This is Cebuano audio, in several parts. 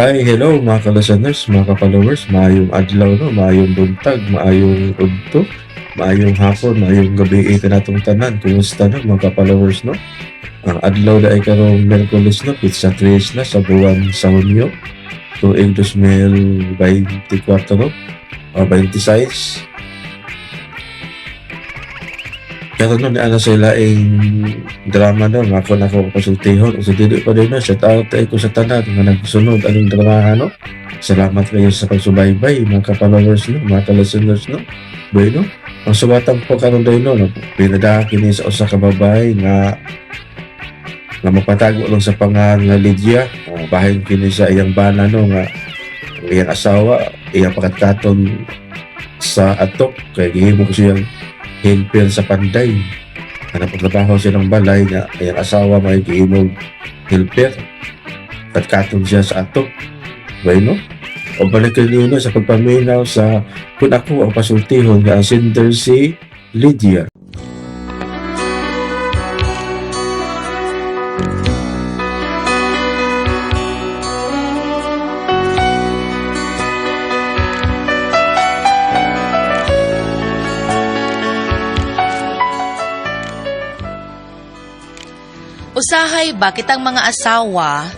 Hi, hello mga ka-listeners, mga ka-followers, maayong adlaw no, maayong buntag, maayong udto, maayong hapon, maayong gabi kanatong tanan. Kumusta na mga ka-followers no? Ang adlaw na ay karong Miyerkules no, pizza 3 na sa buwan sa Hunyo, tuig 2024 no, o 26. Pero no, niana sa ilaing drama no, nga ako na ako pasultihon. Sa dili pa din no, shout out ay ko sa tanan nga nagsunod aning drama no. Salamat kayo sa pagsubaybay mga ka-followers no, mga ka-listeners no. Bueno, ang suwatan po karon day no, no, pinadaha kini sa usa ka babae nga nga mapatago lang sa pangalan nga Lydia. Bahin kini sa iyang bana no nga ang iyang asawa iyang pakatkaton sa atok kay gihimo ko siyang helper sa Panday. Na napagtrabaho silang balay nga iyang asawa may gihimong helper. Katkaton siya sa atok. Bueno, o balik kayo sa pagpaminaw sa kung ako ang pasultihon nga ang sender si Lydia. Usahay ba kitang mga asawa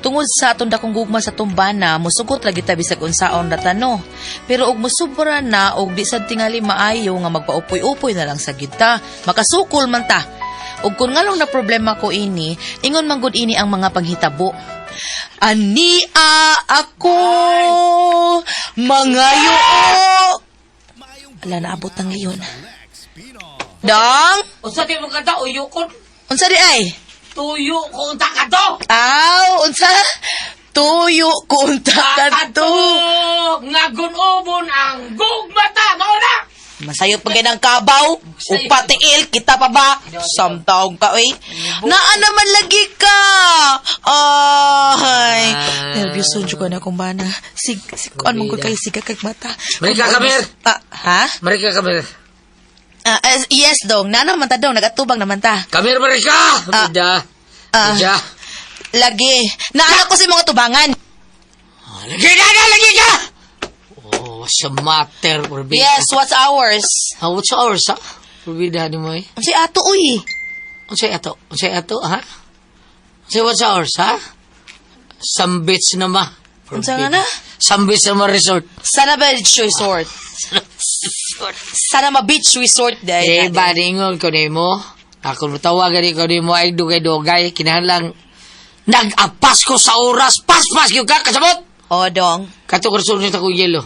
tungod sa atong dakong gugma sa tumbana musugot lagi ta bisag unsaon ra no. Pero og musubra na og di sad tingali maayo nga magpaupoy-upoy na lang sa gyud ta, makasukol man ta. Og kun ngalong na problema ko ini, ingon man gud ini ang mga panghitabo. Ania ako mangayo. Ala, naabot ang leon. Dong, Unsa di mo kada uyukon? unsa di ay? Tuyo ko unta ka to. Aw, unsa? Tuyo ko unta ka to. Nga gunubon ang gugmata mao na. Masayo pa ng kabaw. Upatiil, kita pa ba? Samtaog ka, oy. Naa naman lagi ka. Ay. Nervyoso jud ko na akong bana. Sig, sig, kuan mo ko kay siga kag mata. Marika, Kamir. Ah, ha? Marika kamir. Ah, yes, dong. Naa naman ta, dong. Nagatubang naman ta. Kamir marika. Ah. Bida. Ah. Bida. Lagi. Naana ko sa mga tubangan. Lagi na na lagi ka. Oh, what's the matter, Urbida? Yes, what's ours? Ah, what's ours, ha? Urbida ni mo eh. Si ato, uy. Unsay ato? Unsay ato, ha? Unsay what's ours, ha? Sambits na ma. Unsa nga na? Sambits na ma resort. Sana Beach Resort. Sana ma Beach Resort Eh, dahil. baningon ko nimo. Ako tawagan ko nimo ay dugay-dugay kinahanglan nag-apas ko sa oras. Paspas gyud ka kasabot. O, dong. Kato ko sulod ko yelo.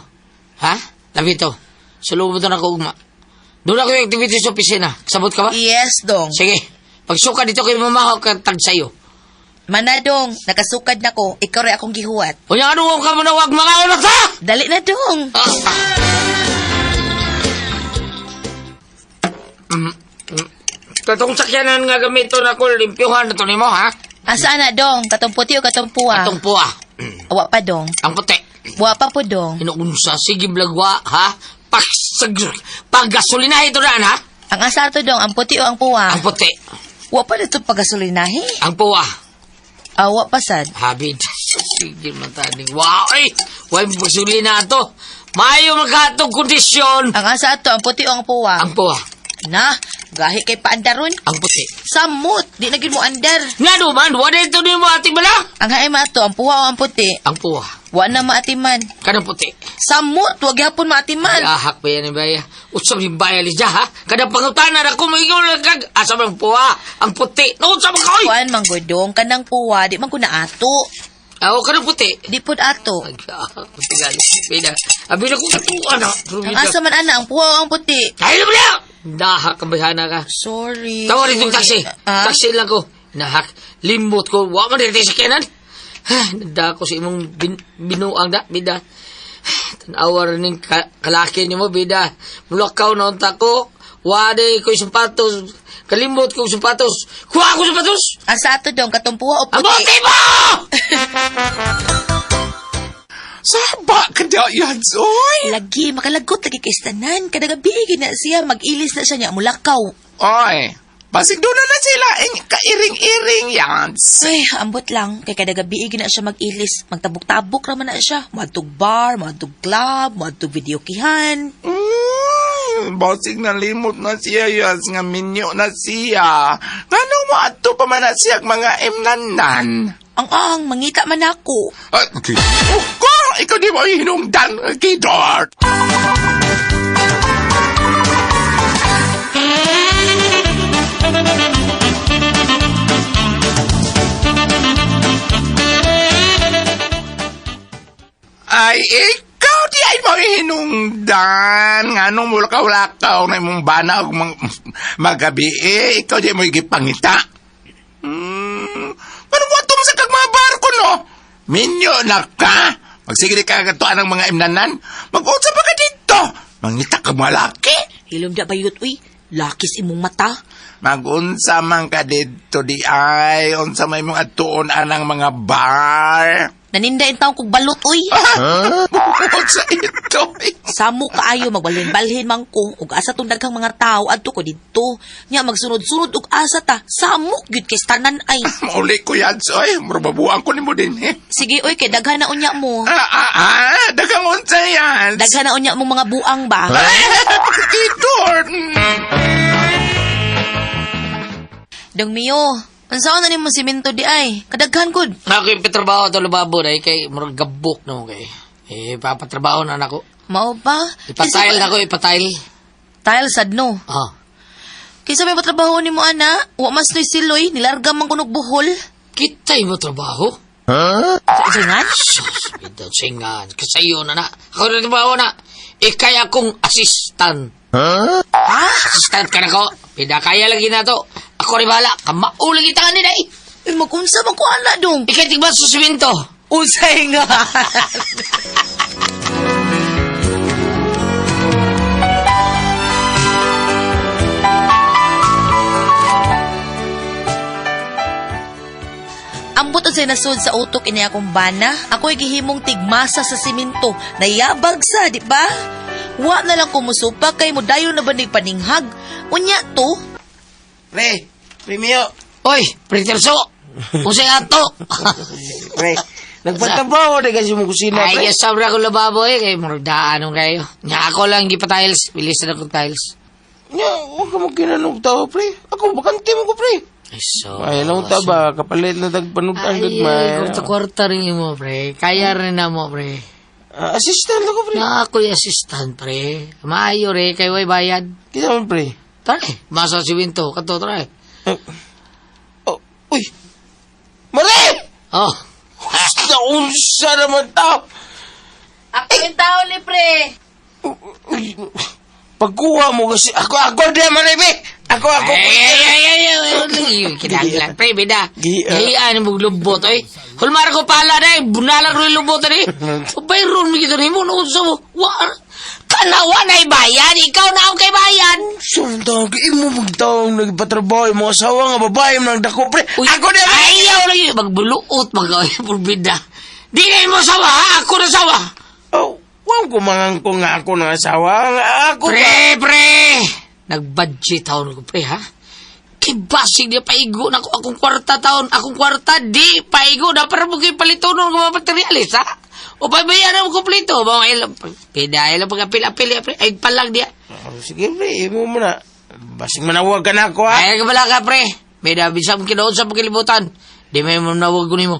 Ha? Labi to. Sulod to na ko ugma. Doon ako yung activity sa opisina. Kasabot ka ba? Yes, dong. Sige. Pagsuka dito kay mamahaw ka tag sayo. Mana, dong. Nakasukad na ko. Ikaw rin akong gihuwat. Unya ano ka mo na wag mga ulat ha? Dali na, dong. Katong sakyanan nga gamiton ako limpyuhan na to nimo ha? Asa na, dong? Katong puti o katong puwa? Atong puwa. Wa pa, dong. Ang puti. Wa pa po, dong. Inuunsa, sige blagwa, ha? Pagsag, paggasolina ito na, ha? Ang asa to, dong. Ang puti o ang puwa? Ang puti, Wa pa dito pagasolinahe. ang puwa. Ah, wa pa sad. Habid. Sige mataning. Wow, ay! Huwag mo pagsulina ito. Maayo magkatong kondisyon. Ang asa to, ang puti o ang puwa? Ang puwa, Na, gahi kay paandaron. ang puti. Samot, di na gyud mo andar. Nga naman, wala ito ni mo ating bala. Ang hae ma to, ang puwa o ang puti? Ang puwa, Wa na maatiman. kanang puti. Samot, wag gyapon maatiman. Ahak pa yan, baya. Usap yung baya, Liza, ha? Kada pangutana na kung ikaw lang kag... Asa man ang puwa, ang puti. Naunsa man ka, oy! Kuan man gudong kanang puwa di man ko na ato. Ako kanang puti. Di pud ato. Bida. Abi na kung katuan ha. Ang asa man ana ang puwa o ang puti. Ay, mo na! Nahak ang bayhana ka. Sorry. Tawag rin itong taxi. Ah? Taxi lang ko. Nahak. Limot ko. Wa man rin sa kanan. Ha, nanda ko sa imong binuang da, bida. Tanawa rin ning kalaki nimo, bida. Mulakaw na unta ko. Wade ko yung sapatos. Kalimot ko yung sapatos. Kuha ko sapatos! Asa ato dong katong puwa o Ang puti. buti mo! Saba ka yads, oy! Lagi makalagot lagi kay tanan kada gabi gid na siya mag-ilis na siya niya mulakaw. Oy, Basig doon na sila ang kairing-iring yans. Ay, ambot lang. Kay kada gabi na siya mag-ilis. Magtabok-tabok raman na siya. Madtog bar, madtog club, madtog video kihan. Basig nalimot na siya yans nga minyo na siya. Ngano mo adto pa man na siya ang mga imnanan? Ang ang, mangita man ako. Ay, okay. Oh, ko, ikaw di mo hinungdan, Kidort. Ay, ikaw di ay mo hinungdan. Nga nung mulakaw-lakaw na imong bana og magabi, eh, ikaw di mo gipangita. Pero mo atong sa kag mga barko, no? Minyo na ka. Magsige di ka katuan ng mga imnanan. Mag-unsa pa ka dito. Mangita ka mga laki. Hilom da bayot, uy. Lakis imong mata. Magunsa man ka dito di ay. Unsa may mong atuon anang mga bar. Naninda in taong kog balot, uy. Unsa ito? Samo kaayo magbalhin-balhin man ko ug asa tong daghang mga tao adto ko didto. Nya magsunod-sunod og asa ta. Samok gyud kay tanan ay. Mauli ko yan, soy. Murababuan ko nimo din, eh. Sige oy kay daghan na unya mo. Daghang unsa yan. Daghan na unya mong mga buang ba? Kidort. Dong Mio, unsaon na nimo simento di ay? Kadaghan gud. Ako yung patrabaho ato lubabo na kay murag gabok na mo kay. Eh, papatrabaho na nako. Mao ba? Ipatile na ko, ipatile. Tile sad no. Ah. Kaysa may patrabaho nimo ana, wa mas noy siloy, nilarga man kunog buhol. Kita'y mo trabaho? Sa nga? Sus, bitaw singan. Kasayo na na. Ako na trabaho na. Ikay akong assistant. Ha? Assistant ka na ko. Pinakaya lagi na to. Ako rin bahala. Kamao lagi tangan nila eh. Eh, magunsa man ko ana dong. Ikay tigba sa siminto. Unsay nga. Ambot unsay nasud sa utok ini akong bana, ako'y gihimong tigmasa sa simento, nayabag sa, di ba? Wa na lang kumusupa kay mudayon na ba ni paninghag. Unya to, Pre, Premio. Oy, Preterso. Usay ato. Pre, nagpatrabaho na kasi mong kusina, pre. Ay, yes, sobra ko lababo eh. Kay murag daan nung kayo. Nya ako lang gipatiles. Bilis na akong tiles. Nya, huwag ka magkinanog tao, pre. Ako, bakante mo ko, pre. Ay, so... Ay, alam ta ba, kapalit na tagpanugan, Ay, gagmay. kwarta-kwarta rin mo, pre. Kaya rin na mo, pre. Ah, assistant ako, pre. Na ako'y assistant, pre. Maayo, re. Kay way bayad. Kita man, pre. Tara, masa si Winto. Kato, tara. Eh, Oh, uy. Mali! Oh. Naunsa naman tao. Ako yung tao ni pre. Uy, pagkuha mo kasi, ako, di man, pre. Ako. Ay, ay, ay, ay, ay, ay, kinahanglan, pre, bida. Gihiyaan mo lubot, ay. Hulmar ko pala na, eh. Bunalang rin lubot, eh. Bayron mo kita mo, no, sa mo. Wa, kanawa na ibayan, ikaw na ang kay bayan. Sundang, imo magtaong nagpatrabaho, imo asawa nga babae mo nang dako, pre. Uy, Ako di man. Ayaw lagi, magbuluot, mag-purbida. Di na mo sawa, ha? Ako na sawa. Oh, wow, kumangangko nga ako ng asawa. Nga ako Pre, pre! Nag-budget taon ko, pre, ha? Kibasig niya paigo na ako akong kwarta taon. Akong kwarta, di paigo na para mo kayo palitonon ng mga materialis, ha? O pabayaan mo kompleto. Mga ilang, pida, ilang pag-apil-apil, pre. Ay, palag diya. Oh, sige, pre, imo mo na. Basig manawag ka na ako, ha? Ay, kabala ka, pre. May dabi sa mong kinoon sa pagkilibutan. Di may manawag ko nimo.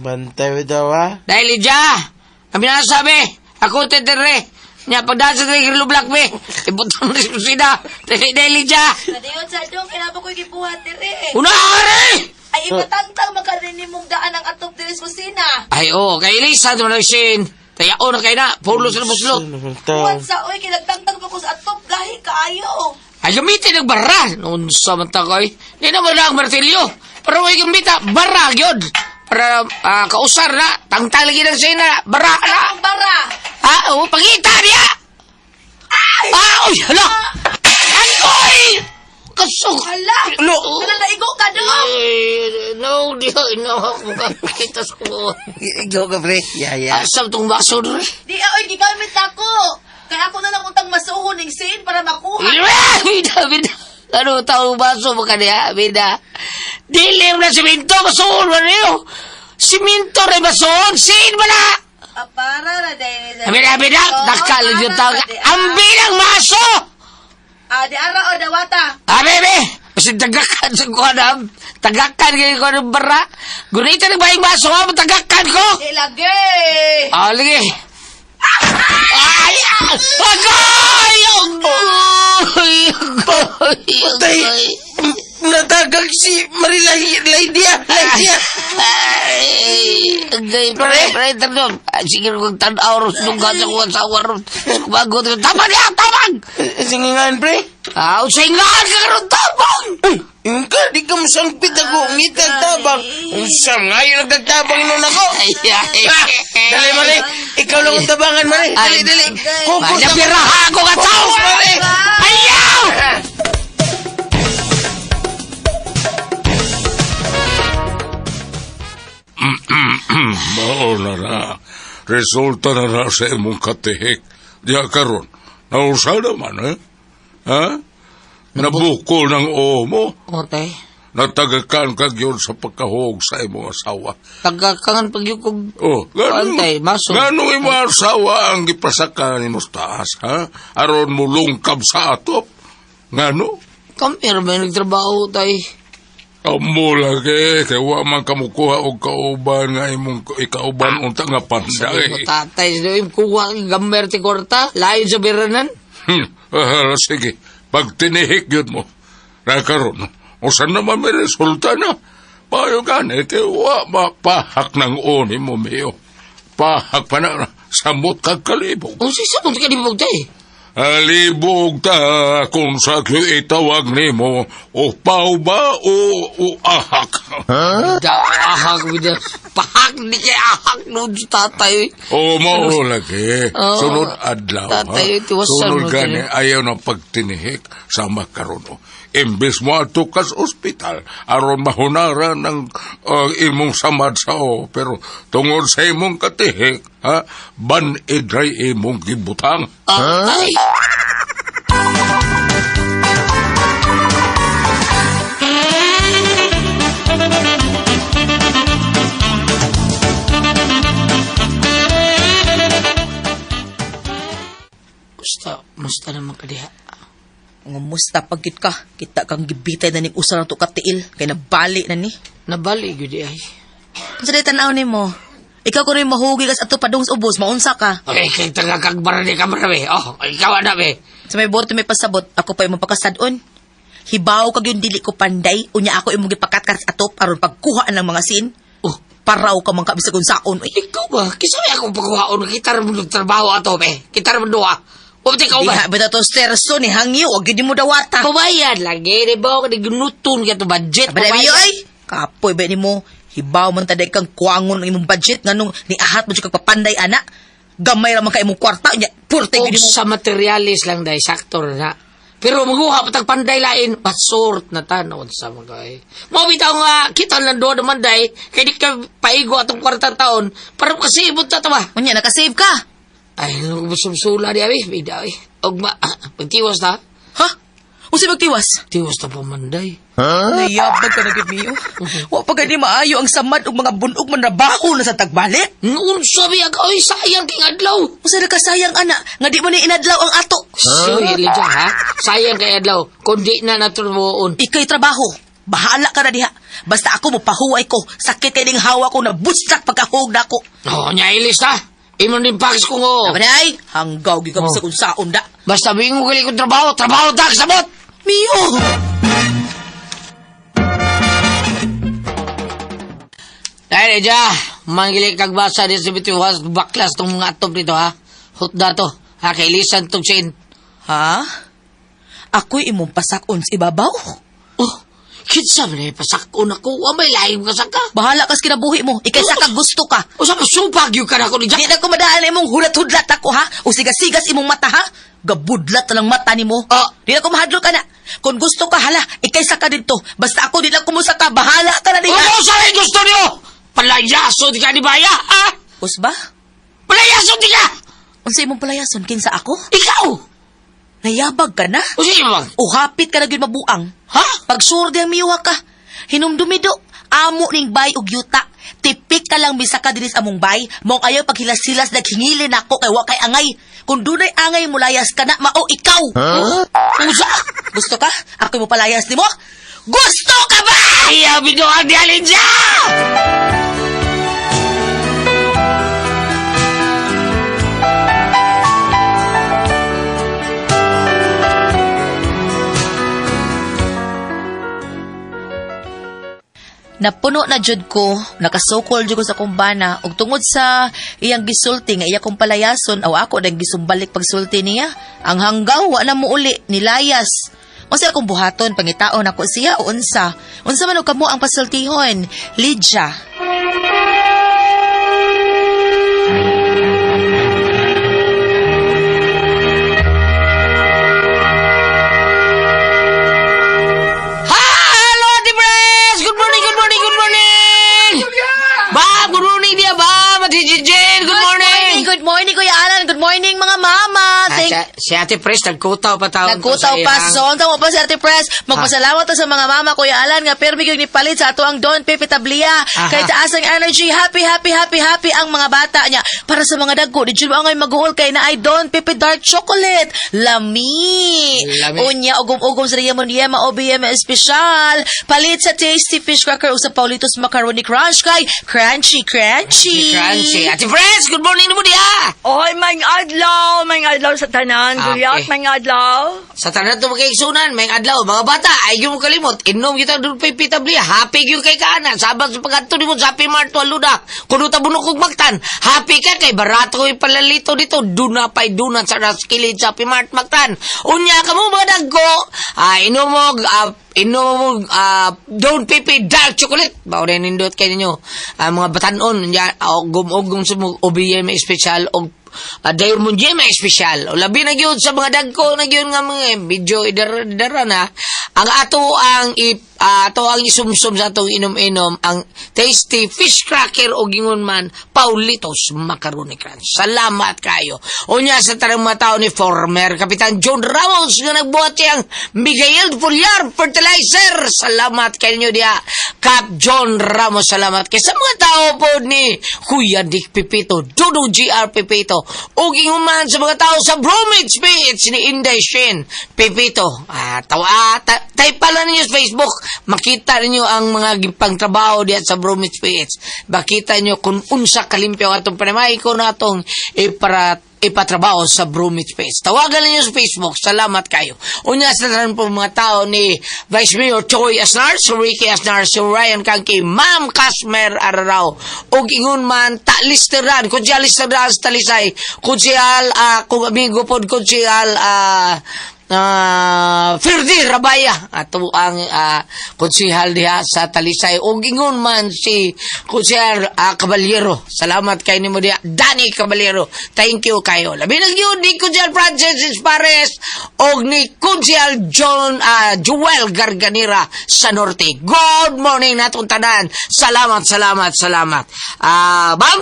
Bantay mo daw, ha? Dahil, Ija, ang binasabi, ako tetere. Nya, pagdaan sa Tigre Black, be. Ibutan mo na sa kusina. Dahil, Ija. Kadayon sa dong, kinaba ko'y gibuhat dire. Una, are! Ay, ipatangtang makarinig mong daan ang atop diri sa kusina. Ay, oo. Kay Elisa, dumanagsin. Tayaon na kayo na. Pulo sa buslot. Ano naman tao? Buhat sa oy, kinagtangtang pa ko sa atop, gahi kaayo. Ay, gamitin ang bara. Noon sa mata ko, eh. Di naman na ang martilyo. Pero may gamita, bara, yun. Para kausar na. Tangtang lagi ng sina. Bara na. Ang bara. Ah, oo, pangita niya! Ah, uy, hala! Agoy! Kasok! Hala! No! Hala, naigo ka dong! Eh, no, di, no, ako makakita sa ko. Ikaw ka, pre. Ya, ya. Asam tong baso dre. Di oy, gigamit ako. Kaya ako na lang untang masuho ning sin para makuha. Bida, bida. Ano tao baso mo kaniya, bida? Dili mo na siminto, basuon mo niyo. Siminto rin basuon, siin mo na! Para na dahil. Bida, bida, dakal yung tao. Ang bilang maso! Ah, di ara o dawata. Ah, bebe! Kasi tagakan sa kuha na, tagakan kayo ko ng bara. Gunita ng bahing maso, ha? Tagakan ko! Di lagi. Ah, lagi. Ay! Ah! Agay! Agoy! Agoy! Patay! Natagag si Marilay Lydia! Lydia! Ay! Agay! Pre! Pre! Tanong! Sige kong tanaw ron. Nungga sa kuha sa waron. Bago. Tabang niya! Tabang! Singingan, pre! Ah, usingan ka karon tabang! Ay, yung ka, di ka masangpit ako. Ngitag tabang. Unsa nga yun nagtagtabang nun ako. Ay, ay, Ah, dali, Mare. Ikaw lang ang tabangan, Mare. Dali, dali. Focus Ay, na- piraha ako ka tao! Focus, Mare. Ayaw! Mao na na. Resulta na na sa imong katihik. Diya karon. Nausa naman, eh? Ha? Nabukol ng oo mo. Ote, Natagakan ka gyud sa pagkahog sa imong asawa. tagakangan pag yung kong Oh, ganun. Antay, maso. Ganong imo asawa ang gipasaka nimo sa taas, ha? Aron mo lungkab sa atop. Ngano? Kamir may nagtrabaho tay. Amo lagi, kay wa man kamukuha og kauban nga imong ikauban unta nga Sabi ko panday. tatay, sabi ko, kuha ang gammer ti kwarta, layo sa biranan. Sige, pag tinihik yun mo, nakaroon, usan naman may resulta na. Payo gani, kay wa mapahak ng uni mo, Mio. Pahak pa na, samot kag kalibog. Kung si sabon ka di tay. Alibog ta kung sa itawag nimo, o pau ba o, o ahak. Da, ahak, bida. Pahak, di kay ahak noon sa tatay. O mao lagi. Oo. Sunod adlaw. ha? Tatay, tiwasan Sunod mo gani, sila. ayaw na pagtinihik sa makaroon. Imbes mo ato kas ospital, aron mahunaran ang imong samad sa o. Pero tungod sa imong katihik, ha, ban-idray imong gibutang. Ah, tay. Musta, musta naman ka diha. Ngumusta pagkit ka. Kita kang gibitay na ning usa na to katiil. Kay nabali na ni. Nabali gyud di ay. Unsa day tan-aw nimo? Ikaw kuno yung mahugi kas ato padung sa ubos, maunsa ka. Okay, kay tagakag barani ka marami. Oh, ikaw na be. Sa may borto may pasabot, ako pa imong pakasadon. Hibaw kag yung dili ko panday, unya ako imong gipakatkat sa atop aron pagkuha ng mga sin. Oh, Paraw ka man ka bisag unsaon oy. ikaw ba? Kisa may akong pagkuhaon. Kita rin mo nagtrabaho ato be. Kita rin mo duha. Huwag ka ba? Diha ba to sterso ni hangyo, wag gyud mo dawata. Pabayad lagi. Di ba ako nagnutun ka to budget? Abada biyo ay. Kapoy ba nimo? Hibaw man taday kang kuangon ang imong budget nganong niahat mo jud kag papanday ana. Gamay ra man ka imong kwarta unya purte Og gyud nimo. sa materialis lang dahil saktor na. Pero maguha patag panday lain, pasort na tanod sa mga ay. Mo bitaw nga kita lang doon naman day, kay di ka paigo atong kwarta taon, para makasibot na to ba? Unya nakasave ka. Ay, nagubusumsula di abi, bida ay. Og ma, pagtiwas na. Ha? Unsa magtiwas? Tiwas na pamanday. Nayabag ka na gid miyo. Wa pa gani maayo ang samad og mga bunog man rabaho na sa tagbalik. Noon sabi ako, ay sayang king adlaw. Unsa na kasayang ana nga di mo ni inadlaw ang ato. Huh? Elijah, ha? Sayang kay adlaw, kundi na naturuon. Ikay trabaho. Bahala ka na diha. Basta ako mopahuway ko. Sakit kay ning hawa ko na bustak pagkahog nako. Oh, nya ilis na. Imon din pakis ko ngo. Aba na ay, hanggaw gyud ka Oh. bisag unsaon da. Basta bingo gali kong trabaho, trabaho ta, sabot! Mio! Dahil, Elijah, manggili kag basa di sa bitiwas, baklas tong mga atop nito, ha? Hutda to, ha? Kailisan tong sin. Ha? Ako'y imong pasakon sa ibabaw? Oh, kinsa man eh, pasakon ako. Wa may laing kasaka. Bahala kas kinabuhi mo. Ikay sa kag gusto ka. O sa pasupag yun ka na ako ni Di Jack. na ko madaan imong hulat-hudlat ako ha. O sigas-sigas imong mata ha. Gabudlat na lang mata nimo. Ah. Di na ko mahadlok ana. Kung gusto ka hala, ikay sa ka didto. Basta ako di lang kumusaka, bahala ka na diha. Ano sa rin gusto niyo? Palayaso di ka ni Baya, ha? Usba? Palayaso di ka! Unsa imong palayason kinsa ako? Ikaw! Nayabag ka na? O sige, bang? O hapit ka na gyud mabuang. Ha? Pagsurdi ang miyuha ka. Hinumdumido, amo ning bay og yuta. Tipik ka lang misa ka dinis among bay, mong ayaw paghilas-hilas naghingili nako kay wa kay angay. Kung dunay angay mulayas ka na, mao ikaw. Huh? Usa? Gusto ka? Ako mo palayas nimo? Gusto ka ba? Ayaw, binuang di alin siya! Napuno na jud ko, nakasukol jud ko sa kumbana ug tungod sa iyang gisulti nga iya kong palayason aw ako nang gisumbalik pagsulti niya. Ang hanggaw wa na muuli nilayas. Unsa akong buhaton pangitaon ako siya o unsa? Unsa man og kamo ang pasultihon? Lydia. Hello, Ate Pres! Good morning, good morning, good morning! Bam! Good morning diya, Bam! Ate Jin, good morning! Good morning, Kuya Alan. Good morning, mga mama. Ah, Thank si Ate Pres, nagkutaw pa taon. Nagkutaw pa, sonta mo pa si Ate Pres. Magpasalamat ta sa mga mama, Kuya Alan, nga permi gyud nipalit sa ato ang Don Pepe Tablia. Aha. Kay taas ang energy, happy, happy, happy, happy ang mga bata niya. Para sa mga dagko, di jud mo angay maguol kay naay Don Pepe Dark Chocolate. Lami. Lami. Unya, ugom-ugom sa Riamon Yema OBM Espesyal. Palit sa Tasty Fish Cracker o sa Paulitos Macaroni Crunch kay Crunchy, Crunchy. Crunchy. Ate Pres, good morning mo diya! Oy, may adlaw, may adlaw sa tanan, Ah, Guyat, okay. may adlaw. Sa tanan to magkaigsunan, may adlaw, mga bata, ay yung kalimot, inom kita doon pay Tablia, happy yung kay kaana, sabang sa pagkanto ni mo, sa Happy Mart, walo na, kuno tabunok kog Mactan, happy ka kay barato ko'y palalito dito, duna pa'y duna sa raskilid sa Happy Mart, Mactan. Unya ka mo mga dagko, inom Don Pepe Dark Chocolate. Bao rin nindot kay ninyo. Mga batanon, ya, gum-ugom sa mga OBM espesyal, og dayon mo may espesyal. O labi na gyud sa mga dagko na gyud nga mga medyo idara na ang ato ang ato ang isumsum sa atong inom-inom ang tasty fish cracker o gingon man Paulitos Macaroni Crunch. Salamat kayo. Unya sa tanang mga tao ni former Kapitan John Ramos nga nagbuhat siyang Miguel Fullar Fertilizer. Salamat kayo diha. Cap John Ramos, salamat kay sa mga tao po ni Kuya Dick Pipito, Dodo GR Pipito, ug ingon sa mga tao sa Bromage PH ni Inday Shin Pipito. Type pala ninyo sa Facebook, makita ninyo ang mga gipangtrabaho diha sa Bromage PH. Makita ninyo kung unsa kalimpyo ang atong panamay ko na atong ipatrabaho sa Bromage PH. Tawagan ninyo sa Facebook. Salamat kayo. Unya sa tanan po mga tao ni Vice Mayor Choi Asnar, si Ricky Asnar, si Ryan Kangki, Ma'am Casmer Ararao, ug ingon man ta listeran, kunsihal listeran sa Talisay, kunsihal kung amigo pod kunsihal Ferdi Rabaya ato ang konsihal diha sa Talisay ug ingon man si konsihal Caballero. Salamat kay nimo diha Danny Caballero. Thank you kayo. Labi na gyud ni konsihal Francis Espares og ni konsihal John Joel Garganera sa Norte. Good morning natong tanan. Salamat, salamat, salamat. Ma'am,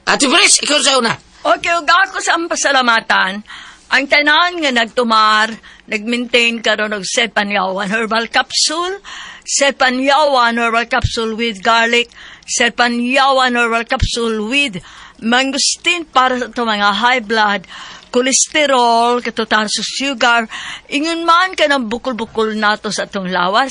Ate Pres, ikaw sa una. Okay, ug ako sa ang pasalamatan, ang tanan nga nagtumar, nag-maintain karon og Sepanyawan herbal capsule, Sepanyawan herbal capsule with garlic, Sepanyawan herbal capsule with mangosteen para sa itong mga high blood, cholesterol, katutan sa sugar, ingon man ka ng bukol-bukol nato sa atong lawas,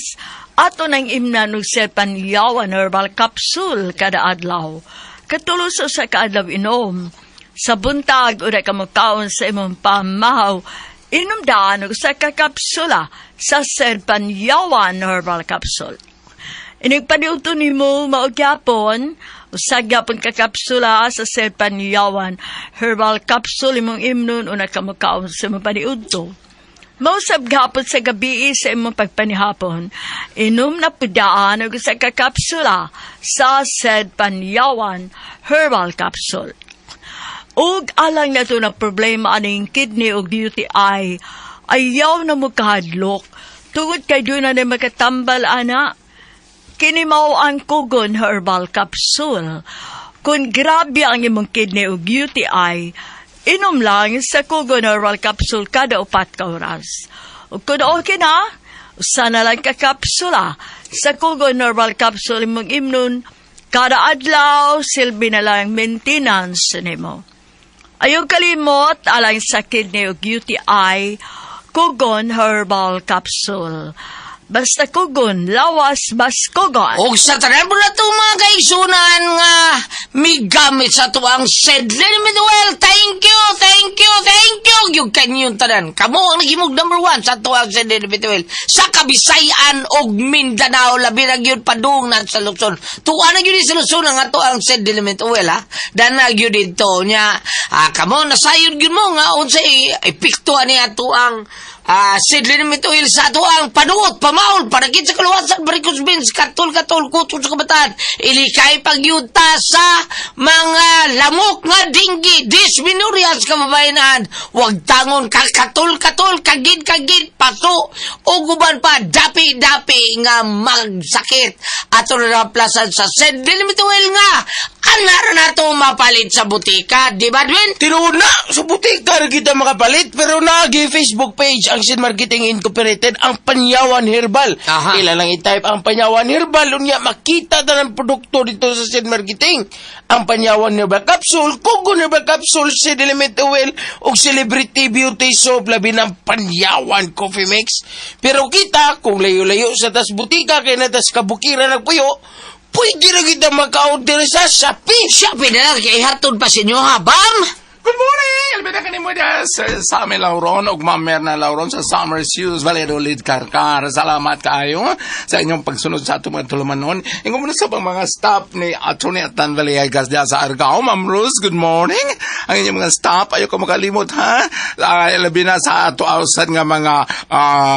ato nang imnan og Sepanyawan herbal capsule kada adlaw. Katulo sa usa ka adlaw inom. Sa buntag, ura ka mokaon sa imong pamahaw, inom daan og usa ka kapsula sa Serpanyawan Herbal Capsule. Inigpaniuto nimo mao gyapon, usa gyapon ka kapsula sa Serpanyawan Herbal Capsule imong imnon una ka mokaon sa imong paniudto. Mausab gapon sa gabi sa imong pagpanihapon, inom na pudaan og usa ka kapsula sa Serpanyawan Herbal Capsule. Ug alang na to na problema aning kidney og UTI, ayaw na mo kahadlok. Tungod kay doon na na makatambal, ana. Kini mao ang Kugon Herbal Capsule. Kung grabe ang imong kidney og UTI, Inom lang sa Kugon Herbal Capsule kada 4 ka oras. Ug kung okay na, usa na lang ka kapsula sa Kugon Herbal Capsule imong imnon kada adlaw, silbi na lang maintenance nimo. Ayaw kalimot alang sa kidney ug UTI, Kugon Herbal Capsule. Basta kugon, lawas mas kugon. Og sa tanan po na itong mga kaigsunan nga migamit sa tuang Sedlin Miduel. Thank you, thank you, thank you. Yung kanyong tanan. Kamo ang naghimog number one sa tuang Sedlin Miduel. Sa Kabisayan og Mindanao, labi na gyud padung na sa Luzon. Tuwa na gyud sa Luzon ang ato ang Sedlin Miduel, ha. Dana gyud dito nya. Ah, kamo nasayod gyud mo nga unsay epekto ani ato ang Sidlin Mituil sa ato ang panuot, pamaol, panagit sa kaluwasan, varicose veins, katol-katol, kuto sa kabataan, ilikay pagyuta sa mga lamok nga dinggi, dysmenorrhea sa kababayanan, wag tangon kakatol-katol, kagid-kagid, paso, o guban pa, dapi-dapi nga magsakit. Ato na naplasan sa Sidlin Mituil nga, anara na ito mapalit sa butika, di ba, Dwayne? Tinuod na, sa butika ra kita makapalit, pero naagi Facebook page ang Sin Marketing Incorporated, ang Panyawan Herbal. Ila lang i-type ang Panyawan Herbal, unya makita ta ng produkto dito sa Sin Marketing. Ang Panyawan Herbal Capsule, Kugon Herbal Capsule, Seed Element Oil, ug Celebrity Beauty Soap, labi ng Panyawan Coffee Mix. Pero kita, kung layo-layo sa tas butika, kay na tas kabukiran nagpuyo, pwede na kita maka-order sa Shopee. Shopee na lang, kay ihatod pa sa inyo, ha, Bam? Good morning! Elvira kanimo diya Sir Sammy Lauron ug Ma'am Merna Lauron sa Summer Shoes, Valladolid, Karkar. Salamat kaayo sa inyong pagsunod sa atong mga tulumanon. Ingon mo na sa mga staff ni Atty. Atan Villegas diya sa Argao. Ma'am Rose, good morning. Ang inyong mga staff, ayaw ko makalimot ha. Labi na sa ato awsan nga mga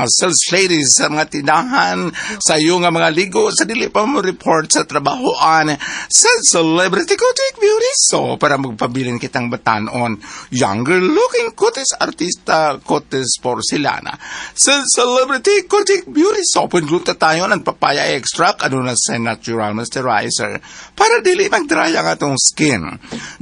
sales ladies sa mga tindahan, sa iyo nga mga ligo, sa dili pa mo report sa trabahoan, sa Celebrity Boutique Beauty So, para magpabilin kitang batanon, younger looking kutis artista kutis porcelana. Sa Celebrity Boutique Beauty Soap, glutathione ang papaya extract, ano na sa natural moisturizer para dili mag-dry ang atong skin.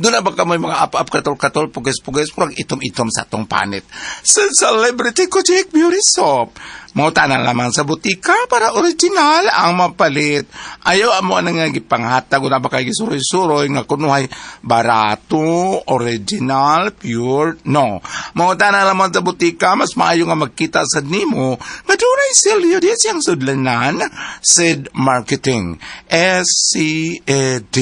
Doon na baka may mga up-up katol-katol, pugis-pugis, purag itom-itom sa atong panit. Sa Celebrity Boutique Beauty Soap, mauta na lamang sa butika para original ang mapalit. Ayaw amo ang nga gipanghatag una ba kay gisuroy-suroy nga kunuhay barato, original, pure, no. Mauta na lamang sa butika, mas maayo nga magkita sa nimo nga dunay selyo di siyang sudlanan, Sid Marketing, SCAD.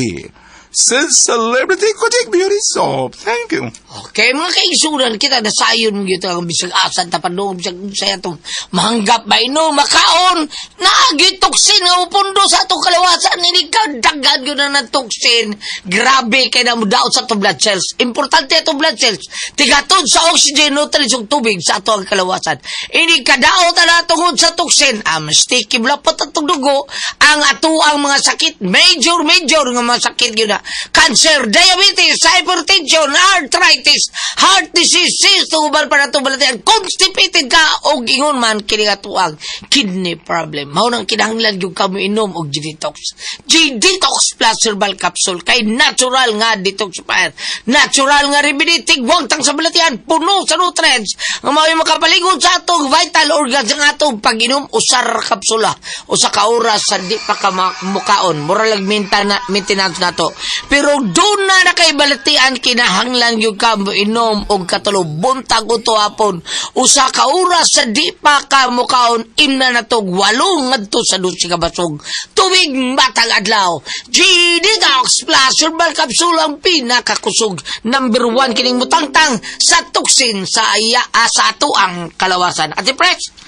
Sid Celebrity Boutique Beauty Soap. Thank you. Okay, mga kaigsunan kita, nasayon mo gyud ang bisag asan ta padung, bisag unsay atong mahanggap ba ino, makaon, naagi toksin nga mupundo sa atong kalawasan, ini ka daghan gyud na ng toksin. Grabe kay na mudaot sa atong blood cells. Importante atong blood cells. Tigatod sa oxygen, nutrients ug tubig sa atong kalawasan. Ini kadaot na tungod sa toksin, ang sticky blood pot atong dugo, ang ato ang mga sakit, major major nga mga sakit gyud na. Cancer, diabetes, hypertension, arthritis, heart disease, cyst, uban pa nato balatian, constipated ka og ingon man kini nga tuang kidney problem. Mao nang kinahanglan gyud kamo inom og G-Detox. G-Detox Plus Herbal Capsule kay natural nga detoxifier. Natural nga remedy tigwang tang sa balatian, puno sa nutrients nga mao'y makapalingon sa atong vital organs ang atong pag-inom usar kapsula 1 ka oras sa di pa ka mukaon. Mura lang maintenance nato. Pero doon na na kay balatian, kinahanglan gyud ka inom og katulo, buntag uto hapon, 1 ka oras sa di pa ka mukaon. Imna na tog 8 ngadto sa 12 ka basog tubig matag adlaw. G-Detox Plus Herbal Capsule ang pinakakusog, number one kining mutangtang sa toxin sa iya, sa ato ang kalawasan. Ate Pres.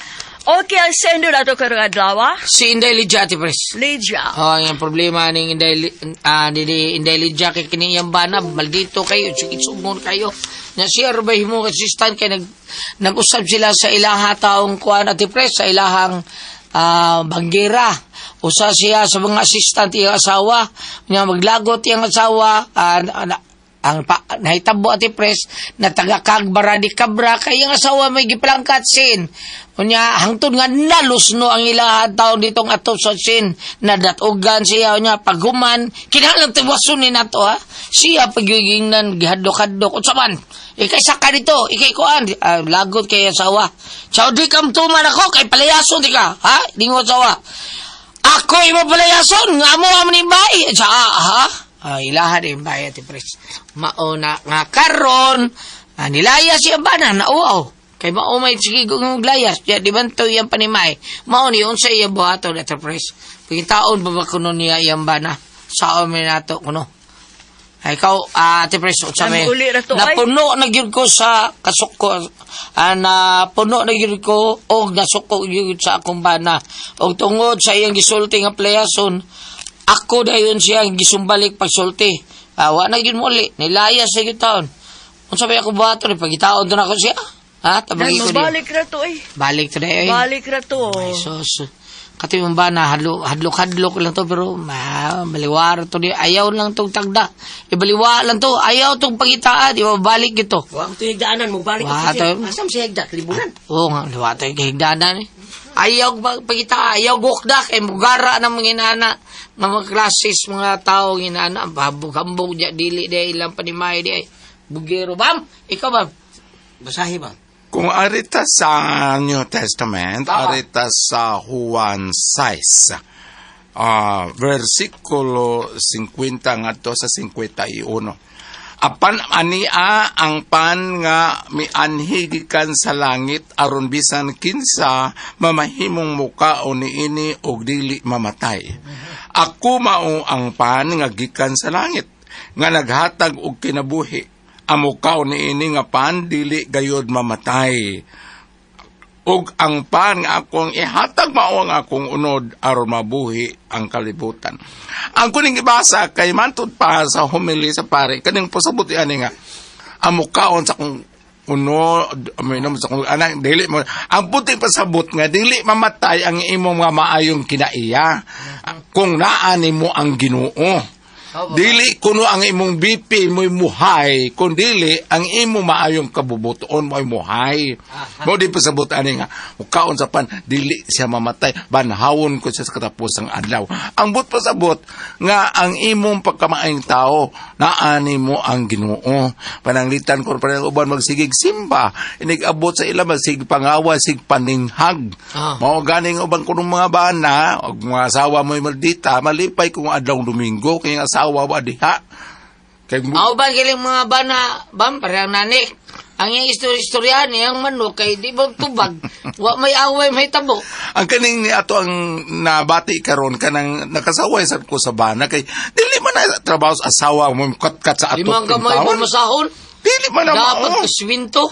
Okay, ang sendo na ito karong adlaw, ah. Si Inday Lydia, Ate Pres. Lydia. Oh, ang problema ning Inday ni Inday Lydia kay kini iyang bana maldito kayo, sugon kayo. Na siya ba himo assistant kay nag-usab sila sa ilaha taong kuan, Ate Pres, sa ilahang banggira. Usa siya sa mga assistant iyang asawa, nya maglagot iyang asawa. Ang pa, nahitabo, Ate Pres, na taga Kagbara di Cabra kay ang asawa may giplangkat sin. Unya hangtod nga nalusno ang ilaha taon ditong atop sa sin, nadatugan siya. Unya paghuman kinahanglan tiwason ni nato ha. Siya pagigingnan gihadlok-hadlok unsa man, ikay saka dito, ikay kuan, lagot kay asawa. Chao, di kam tuman ako kay palayason di ka ha. Dingo asawa, ako imo palayason nga amo amo ni bay sa ha. Ay, ilaha din bay, Ate Pres. Mao na nga karon, nilaya siya ba na nauaw. Kay mao may sige kung layas, ya di banto iyang panimay. Mao ni unsa iya buhaton, Ate Pres? Pagitaon ba ba kuno niya iyang bana? Sao mi nato kuno? Ay, ikaw, Ate Pres, unsa may Ang uli ra to, ay. Napuno na gyud ko sa kasuko. Napuno na gyud ko og nasuko gyud sa akong bana. Og tungod sa iyang gisulti nga playason, ako dayon siya ang gisumbalik pagsulti. Wa na gyud muli, nilaya sa gyud taon. Unsa ba ako buhaton? Pagitaon to na ako siya. Ha, tabagi ko niya. Balik ra to eh. Balik to na eh. Balik ra to. Ay, sus. Kati yung ba na hadlok, hadlok, hadlok lang to pero ma, baliwara to di. Ayaw lang tong tagda. Ibaliwa lang to. Ayaw tong pagitaan. Ibabalik ito. Wa mo higdaanan mo balik Wa ako siya. to. Asam siya higda kalibunan. Oo nga, liwa tayo kahigdanan eh. Ayaw pagita, ayaw gukda, kay mugara ng mga inana, nga mga klasis, mga tao inana, hambog-hambog, di, dili, di, ilang panimay, di, ay, bugero. Bam! Ikaw, bam? Basahi ba? Kung arita sa New Testament, arita sa Juan 6, versikulo 50 ngadto sa 51. Apan ania ang pan nga mianhi gikan sa langit aron bisan kinsa mamahimong mukaon niini og dili mamatay. Ako mao ang pan nga gikan sa langit nga naghatag og kinabuhi. Ang mukaon niini nga pan dili gayod mamatay. Ug ang pan nga akong ihatag mao ang akong unod aron mabuhi ang kalibutan. Ang kuning ibasa kay mantud pa sa homily sa pare kaning pasabot ani nga ang mukaon sa akong unod minom sa akong anak dili mo ang puti pasabot nga dili mamatay ang imong mga maayong kinaiya kung naa nimo ang Ginoo. Dili kuno ang imong BP mo'y muhay, kun dili ang imong maayong kabubuton mo'y muhay. Mo di pasabot ani nga mukaon sa pan dili siya mamatay, banhawon ko siya sa katapusang adlaw. Ang but pasabot nga ang imong pagkamaayong tao naani mo ang Ginoo. Pananglitan ko pa uban magsigig simba, inig-abot sa ila magsig pangawa, sig paninghag. Mao ganing uban kunong mga bana og mga asawa mo'y maldita, malipay kung adlaw Domingo kay ang asawa wa diha. Kay Aw ba giling mga bana, bam, parang nani. Ang iyang istorya-istoryahan, iyang manok, kay di ba tubag, wa may away, may tabo. Ang kaning ni ato ang nabati karon kanang nakasaway sad ko sa bana kay dili man na trabaho sa asawa mo katkat sa ato. Limang kamay mo masahon. Dili man na Dapat mao. kuswinto.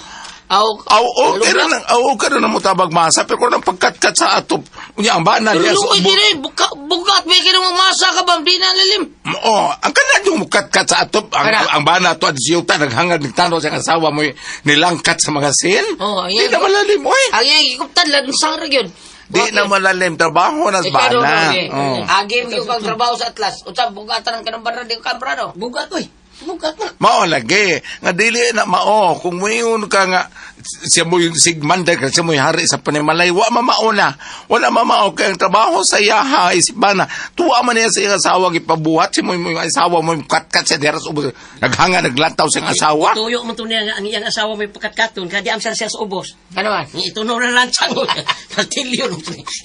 Aw, Aw, o, pero nang aw, karon na mo tabag masa pero kung pagkatkat sa atop unya ang bana Pero diya sa lukoy diri, bukat, may kinamang masa ka bam, di na lalim. Oh, ang kanan yung mukatkat sa atop ang, Kana. ang bana to at siyuta naghangad nagtanaw sa asawa mo nilangkat sa mga sin. Oh, ang Di na malalim oy. Ang iyang gikuptan, lansang ra gyud. Di na malalim trabaho na sa bana. Oh. Agi mo yung kang trabaho sa Atlas. Unsa bugatan ang kanang barra di ka brano. Bugat oy. Bugat na. Mao lagi nga dili na mao kung moingon ka nga siya mo yung sigmander ka siya mo yung hari sa panimalay wa mamao na wala mamao kay ang trabaho sa iyaha isip ba na tuwa man niya sa iyang asawa gipabuhat siya mo yung asawa mo yung katkat siya diha sa ubos naghanga naglantaw sa iyang asawa. Tuyo man to niya nga ang iyang asawa may pagkatkaton kaya di amsar siya sa ubos. Ano man? Ni ituno na lansang. Martilyo.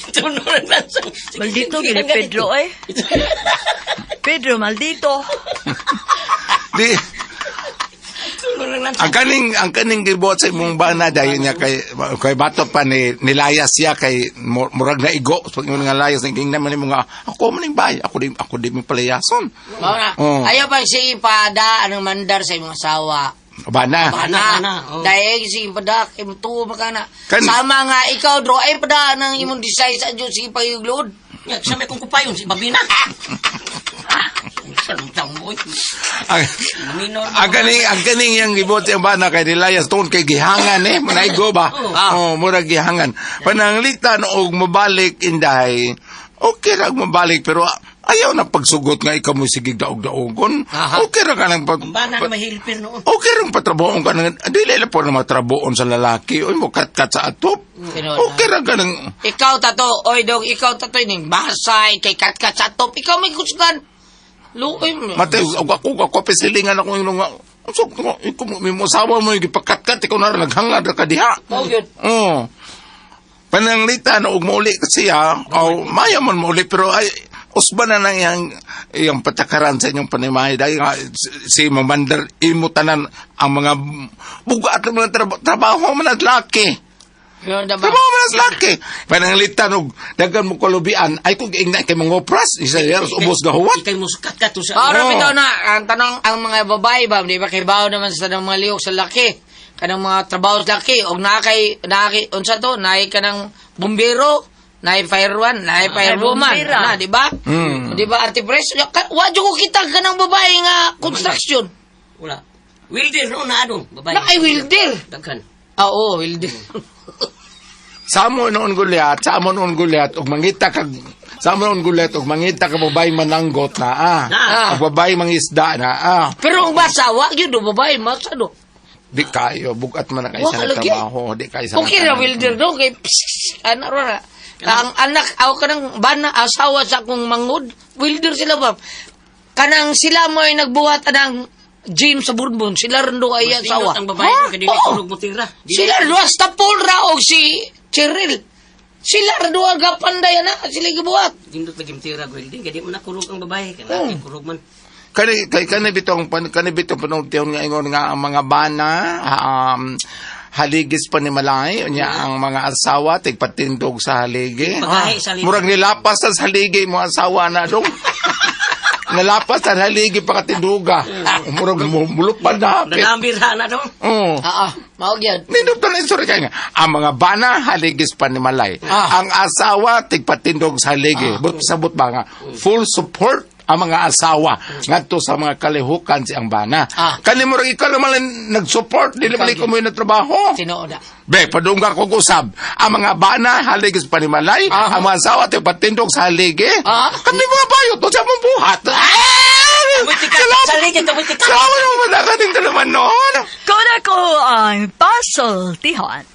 Ituno na lansang. Maldito gini Pedro eh. Pedro maldito. Di Ituno na lansang. Ang kaning gibuhat sa imong bana dayon niya kay kay bato pa ni nilayas siya kay murag na igo pag ingon nga layas ning tingnan man nimo nga ako man ning bay ako di mi palayason. Mao na. Oh. Ayaw pa sige pada anong mandar sa imong asawa. Bana. Bana. Bana, oh. Dahil sige pada kay mutuo man ka na. Kan- Sama nga ikaw dro ay pada nang imong design sa Dios sige pagiglod. Ya, sa may kong kupayon si Babina. Sarang mo. Ang Minor. ang kaning yang gibuhat sa iyang bana kay nilayas tungod kay gihangan eh manaigo ba. Oh, murag gihangan pananglitan og mobalik inday okay ra og mobalik pero Ayaw na pagsugot nga ikaw mo sige daog-daogon. Aha. Okay ra ka nang pag... Ang bana na mahilpir noon. Okay ra patrabahoon ka nang... Dili lang po na matrabahoon sa lalaki. Uy, mo kat-kat sa atop. Tinuod. Okay ra ka nang... Ikaw tato, oy dog, ikaw tato ning basay kay katkat sa top. Ikaw may kusgan. Luoy mo. Mateo, ako, ako, pesilingan ako yung nga. So, ikaw, may musawa mo yung gipakatkat, ikaw na naghangad ra ka diha. Mao gyud. Oo. Pananglitan, og mauli kasi siya, o maya man mauli, pero ay, usba na lang iyang patakaran sa inyong panimahay. Dahil nga, si Mamandar, imo tanan ang mga bugat ng mga trabaho man at laki. Yun na ba? Trabaho man at laki. Pananglitan, og daghan mo kalubian, ay kung ingna kay mga opras, isa years, ubos gahuwat. Ikay musukat ka to sa... Ora Oo. bitaw na ang tanong ang mga babae ba di ba kay bawo naman sa mga lihok sa laki kanang mga trabaho sa laki og naa kay unsa to naay kanang bumbero, naay fireman, naay firewoman bumbera. na di ba? Mm. Di ba, Ate Pres? Wa jud ko kita kanang babae nga construction. Wala. Wilder noon na adong. Babae. Naay welder. Daghan. Ah, oo, welder. Sa amo noon gulyat, sa amo noon gulyat, og mangita kag sa amo noon gulyat, og mangita ka babae mananggot na ah. Na. Og babae mangisda na ah. Pero ang basa wa gyud do babae masa do. Di kayo bugat man ang Wa isa na lagi. trabaho, di kayo sa Okay ra welder do kay pss, ana ra na. Ang anak aw kanang bana asawa sa akong mangod, welder sila ba. Kanang sila mo ay nagbuhat anang gym sa Bourbon, sila rin do ay Mas asawa. nindot ang babae Ha? no, kay dili Oo. kurog mo tira. Dili- Sila duha sa Paul ra og si Cheryl. Sila ra duha gapanday na sila gibuhat. Dindot lagi tira welding. Kaya di man na kurog ang babae. Kaya laki kurog man. Kani kay kani bitong pan kani bitong panultihon nga ingon nga ang mga bana haligis pa ni Malay unya ang mga asawa tigpatindog sa haligi. Pagkahi sa haligi. Murag nilapas sa haligi mo asawa na dong. Nalapas sa haligi pa katinduga. Murag mulupad na hapit. Nanambira na dong. Oo. Ah, ah, mao gyud. Nindot na istorya kay nga. Ang mga bana haligis pa ni Malay. Ah. Ang asawa tigpatindog sa haligi. But sabot ba nga full support ang mga asawa ngadto sa mga kalihukan si ang bana. Ah. Kani mo ikaw naman lang nag-support dili man ikaw mo yung trabaho. Tinuod na. Be, padungga ko usab. Ang mga bana haligis pa ni Malay, ang mga asawa tigpatindog sa haligi. Ah. Kani mga bayot to sa mong buhat. Ah! Amoy tikat. Salamat. Sa haligi, amoy tikat. Salamat naman na kaning dalaman noon. Kuna ko ang pasultihan.